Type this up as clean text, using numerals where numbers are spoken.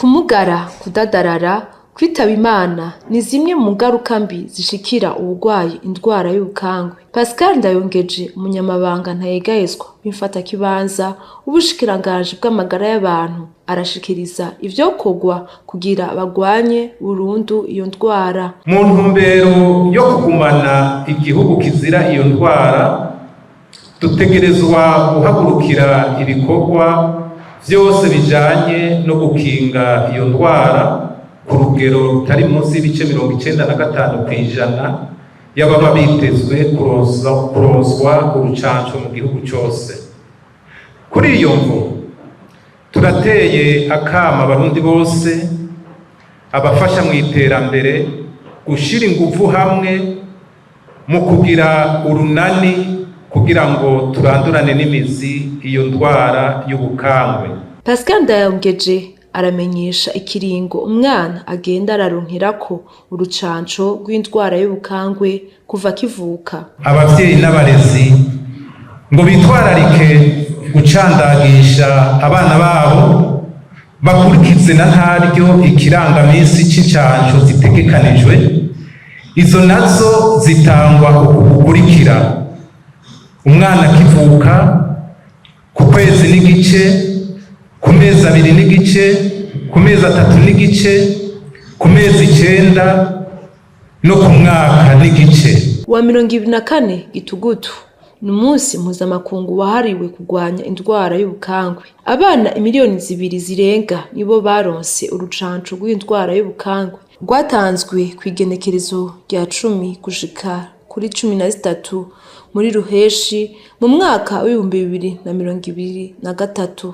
Kumugara, kudadarara, kwitaba Imana ni zimwe mu ngaruka mbi zishikira uwurwaye indwara y'ubukangwe. Pascal Ndayongeje, umunyamabanga ntayegayezwa w'imfatakibanza w'ubushikiranganji bw'amagara y'abantu, arashikiriza ivyokorwa kugira bagwanye burundu iyo ndwara. Mu ntumbero yo kugumana igihugu kizira iyo ndwara, dutegerezwa guhagurukira ibikorwa vyose bijanye no gukinga iyo ndwara ku rugero rutari munsi y'ibice 95% y'ababa bitezwe kuronswa urucanco mu gihugu cose. Kuri iyo mvo, turateye akama Abarundi bose, abafasha mu iterambere, gushira inguvu hamwe mu kugira urunani kugira ngo turandurane n'imizi iyo ndwara y'ubukangwe. Pascal Ndayongeje aramenyesha ikiringo umwana agenda araronkera urucanco rw'indwara y'ubukangwe kuva akivuka. Abavyeyi n'abarezi ngo bitwararike gucandagisha abana babo, bakurikize na ntaryo ikirangaminsi c'incanco zitegekanijwe. Izo nazo zitangwa uku gukurikira: umwana akivuka, ku kwezi n'igice, ku mezi 2 n'igice, ku mezi 3 n'igice, ku mezi 9 no ku mwaka n'igice. Uwa 24 Gitugutu ni umunsi mpuzamakungu wahariwe kurwanya indwara y'ubukangwe. Abana imiliyoni 2 zirenga nibo baronse urucanco rw'indwara y'ubukangwe rwatanzwe kw'igenekerezo rya 10 gushika kuri 13 muri Ruheshi mu mwaka w'2023.